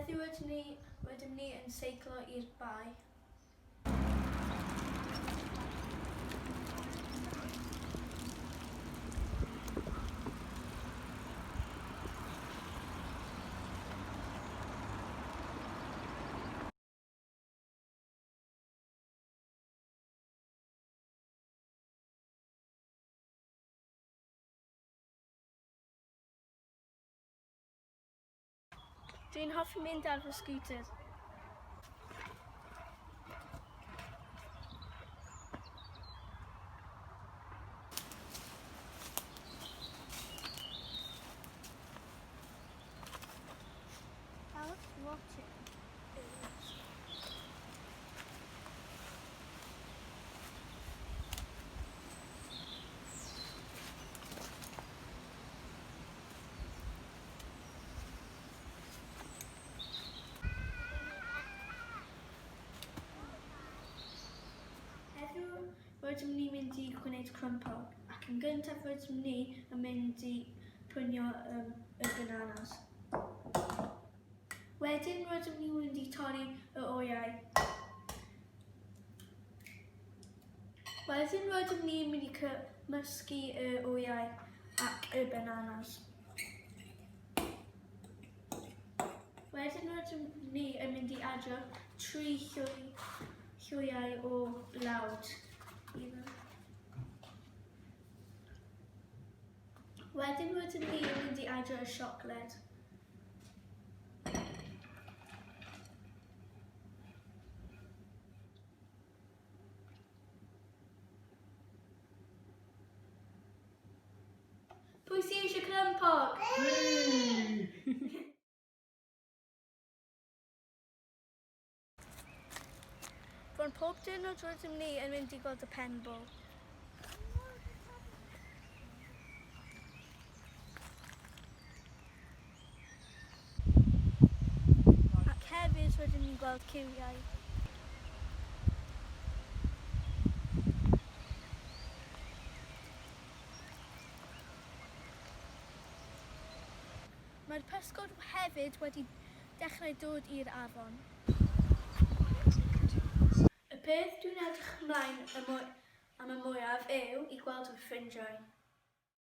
Heddiw rydym ni, rydym ni yn seiclo i'r bae. Dwi'n hoffi mynd ar fy sgwter. That looks rotten. Heddiw rydym ni'n mynd i gwneud crumble ac yn gyntaf rydym ni yn mynd i pwynio um, y bananas. Wedyn rydym ni'n mynd i torri y wyau. Wedyn rydym ni'n mynd i cymysgu y wyau ac y bananas. Wedyn rydym ni yn mynd i adio 3 llwy, llwyau o blawd iddo. Wedyn rydym ni yn mynd i adio y siocled. Pwy sy'n eisiau crempog? Bron pob diwrnod rydym ni yn mynd i gweld y penbwl. Ac hefyd rydym ni'n gweld cywiau. Mae'r pysgod hefyd wedi dechrau dod i'r afon. Y peth dwi'n edrych ymlaen y mwy, am y mwyaf yw i gweld fy ffrindiau.